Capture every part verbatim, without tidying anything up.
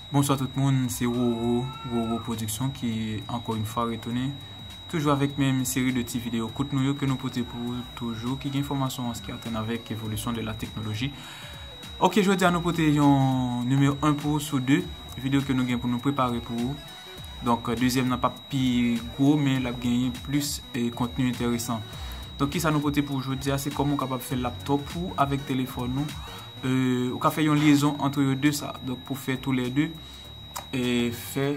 Bonswa tout moun, se Roro, Roro Production ki ankò yon fwa retounen. Toujou avèk menm seri de ti videyo kout nou yo ke nou pote pou ou toujou, ki gen enfòmasyon an se ki atèn avèk evolisyon de la teknoloji. Ok, jodi a nou pote yon nimewo en pou ou sou de videyo ke nou gen pou nou prepare pou ou. Donk, dezyèm nan p ap pi gwo, men l ap genyen plis, e, kontni enteresan. Donk, kisa nou pote pou ou jodi a, se kòman w kapab fè laptop ou avèk telefòn ou. E, ou ka fè yon lyezon ant yo de sa. Donk, pou fè toulède, e, fè,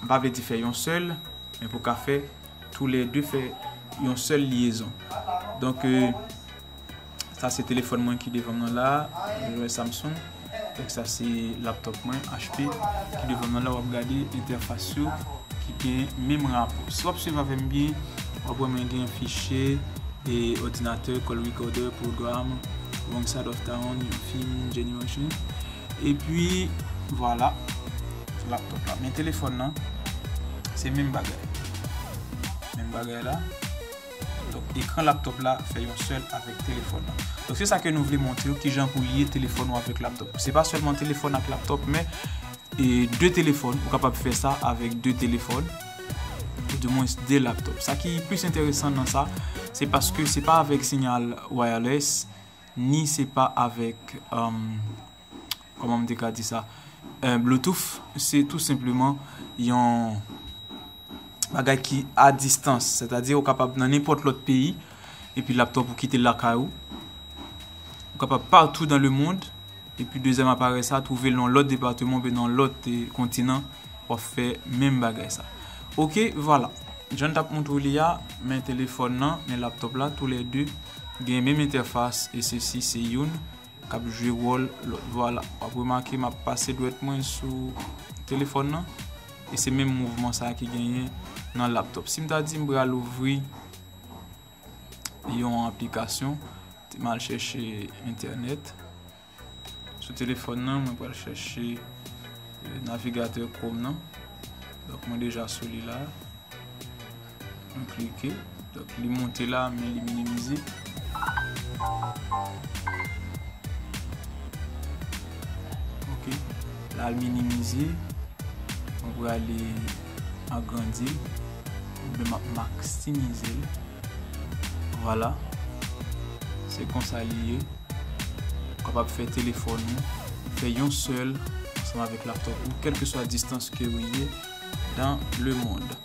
m pa vle di fè yon sèl, men pou ka fè toulède fè yon sèl lyezon. Donk, e, sa se telefòn mwen ki devan mwen la, mwen jwe Samsung. Donk, sa se laptop mwen, H P, ki devan mwen la, w ap gade entèfas yo ki gen menm rapò. Si w ap swiv avè m byen, w ap wè mwen gen fichye, e, òdinatè, call recorder, program, Wrong Side of Town, yon fim, Jenny Machine. Epi, vwala, laptop la. Men telefòn nan, se menm bagay. Menm bagay la. Donk, ekran laptop la fè yon sèl avèk telefòn nan. Donk, se sa ke nou vle montre w, kijan pou lye telefòn ou avèk laptop. Se pa sèlman telefòn ak laptop, men, e, de telefòn. Ou kapab fè sa avèk de telefòn. Ou dimwens de laptop. Sa ki plis enteresan nan sa, se paske se pa avèk siyal wireless, ni se pa avèk, um, kòman m te ka di sa, e, Bluetooth, se tou senpleman yon bagay ki a distans, sètadi ou kapab nan nenpòt lòt peyi, epi laptop ou kite l lakay ou, ou kapab partou dans le monde, epi dezyèm aparèy sa, twouve l nan lòt depatman, oubyen nan lòt, e, kontinan, w ap fè menm bagay sa. Ok, vwala. Jan n t ap montre w li a, men telefòn nan, men laptop la, toulède gen menm entèfas, e sesi se youn k ap jwe wòl lòt. Vwala, w ap remake m ap pase dwèt mwen sou telefòn nan, e se menm mouvman sa ki genyen nan laptop. Si m ta di m pral ouvri yon aplikasyon, m al chèche entènèt. Sou telefòn nan, mwen pral chèche, e, navigatè Chrome nan. Donk, mwen deja sou li la. Mwen klike. Donk, li monte la, men li minimize. Ok. La, l minimize. Mwen prale agrandi l. Oubyen m ap maksimize l. Vwala. Se konsa li ye. Ou kapab fè telefòn ou, fè yon sèl ansanm avèk laptop ou, kèlkeswa distans ke ou ye dans le monde.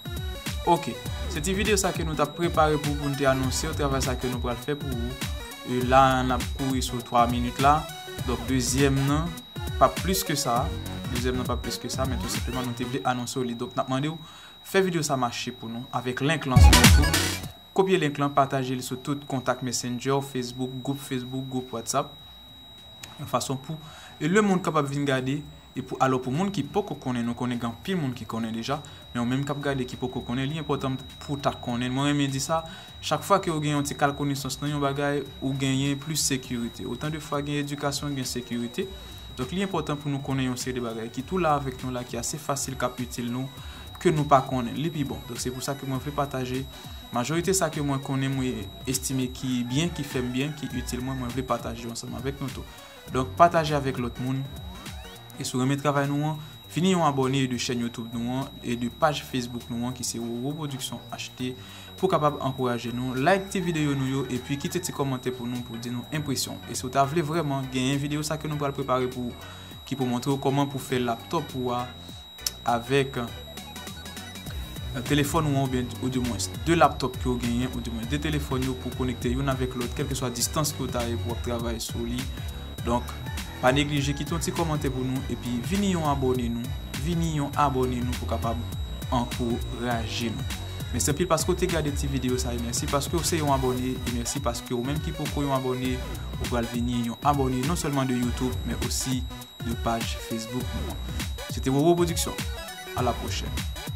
Ok, se ti videyo sa ke nou t ap prepare pou, pou n te anonse w travay sa ke nou pral fè pou ou. E la, n ap kouri sou twa minit la. Donk, dezyèm nan, pa plis ke sa. Dezyèm nan pa plis ke sa, men tou senpleman, nou te vle anonse w li. Donk, n ap mande w, fè videyo sa mache pou nou avèk link lan sou YouTube. Kopye link lan, pataje l sou tout kontak Messenger, Facebook, gwoup Facebook, gwoup WhatsApp. Yon fason pou, e, lemonn kapab vin gade, e pou, alò, pou moun ki poko konnen, nou konnen gen anpil moun ki konnen deja, men ou menm k ap gade ki poko konnen, li enpòtan pou w ta konnen. Mwen renmen di sa, chak fwa ke ou gen yon ti kal konesans nan yon bagay, ou genyen plis sekirite. Otan de fwa gen edikasyon, gen sekirite. Donk, li enpòtan pou nou konnen yon seri de bagay ki tou la avèk nou la, ki ase fasil, k ap itil nou, ke nou pa konnen. Li pi bon. Donk, se pou sa ke mwen vle pataje majorite sa ke mwen konnen, mwen estime ki byen, ki fè m byen, ki itil mwen, mwen vle pataje yo ansanm avèk nou tou. Donk, pataje avèk lòt moun. E si w renmen travay nou an, vini yon abòne de chèn YouTube nou an e de paj Facebook nou an ki se Roro Production H T pou kapab ankouraje nou. Like ti videyo nou yo epi kite ti kòmantè pou nou pou di nou enpresyon w. E si w ta vle vrèman genyen videyo sa ke nou pral prepare pou ou, ki pou montre w kòman pou fè laptop ou a avèk, e, telefòn ou an, oubyen, oudimwens, de laptop ke w genyen, oudimwens, de telefòn yo pou konekte youn avèk lòt, kèlkeswa distans ke w ta ye pou w ap travay sou li. Donk, pa neglije kite yon ti kòmantè pou nou, epi vini yon abòne nou, vini yon abòne nou pou kapab ankouraje nou. Mèsi anpil paske w te gade ti videyo sa, e mèsi paske w se yon abòne, e mèsi paske ou menm ki poko yon abòne, ou pral vini yon abòne non sèlman de YouTube, men osi de paj Facebook nou an. Se te Roro Production. À la prochaine.